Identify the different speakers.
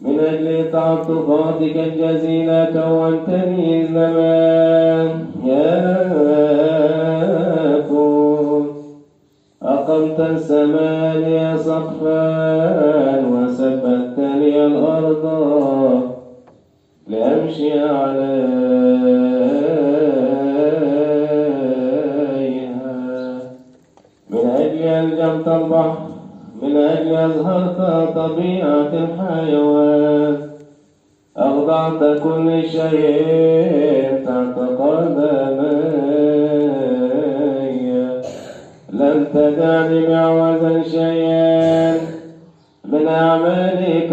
Speaker 1: من أجل تعاطفاتك الجزيلة كونتني إذ لم أكن. أقمت السماء لي سقفا وثبت لي الأرض لأمشي عليها. من أجل ألجمت البحر، من أجل أظهرت طبيعة الحيوان. أخضعت كل شيء تحت قدمي، لم تدعني معوزا شيئا من أعمالك.